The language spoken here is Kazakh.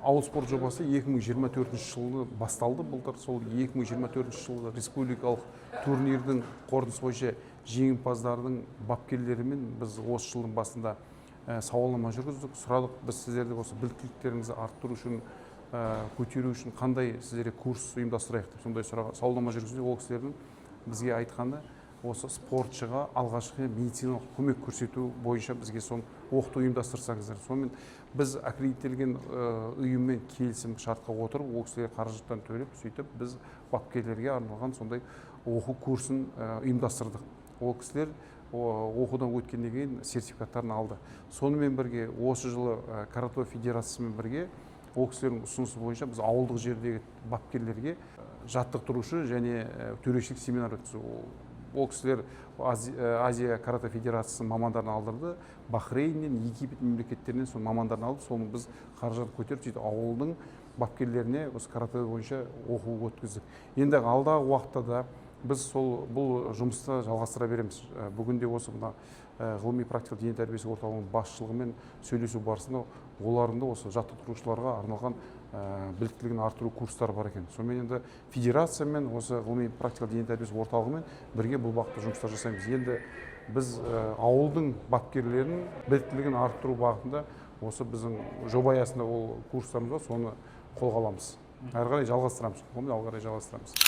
Ауыл спорт жобасы 2024 жылы басталды. Былтыр сол 2024 жылы республикалық турнирдің қорытындысы бойынша жеңімпаздардың бапкерлерімен біз осы жылдың басында сауалнама жүргіздік, сұрадық: біз сіздерді осы біліктіліктеріңізді арттыру үшін, көтеру үшін қандай сіздерге курс ұйымдастырайық деп, сондай сұрақ, сауалнама жүргізді. Ол кісілердің бізге айтқаны: осы спортшыға алғашқы медициналық көмек көрсету бойынша бізге соны оқыту ұйымдастырсаңыздар. Сонымен біз аккредиттелген ұйыммен келісім шартқа отырып, ол кісілерге қаражаттан төлеп, сөйтіп біз бапкерлерге арналған сондай оқу курсын ұйымдастырдық. Ол кісілер оқудан өткеннен кейін сертификаттарын алды. Сонымен бірге осы жылы каратэ федерациясымен бірге ол кісілердің ұсынысы бойынша біз ауылдық жердегі бапкерлерге жаттықтырушы және төрешілік семинар өткізу. Ол кісілер Азия каратэ федерациясының мамандарын алдырды, Бахрейннен, Египет мемлекеттерінен сол мамандарын алып, соны біз қаражат көтеріп, сөйтіп ауылдың бапкерлеріне осы каратэ бойынша оқу өткіздік. Енді алдағы уақытта да біз сол бұл жұмысты жалғастыра береміз. Бүгінде осы мына ғылыми практикалық дене тәрбиесі орталығының басшылығымен сөйлесу барысында олардың да осы жаттықтырушыларға арналған біліктілігін арттыру курстары бар екен. Сонымен енді федерациямен, осы ғылыми практикалық дене тәрбиесі орталығымен бірге бұл бағытта жұмыстар жасаймыз. Енді біз ауылдың бапкерлерін біліктілігін арттыру бағытында осы біздің жоба аясында ол курстарымыз бар, соны қолға аламыз, әрі қарай жалғастырамыз, оны ары қарай жалғастырамыз.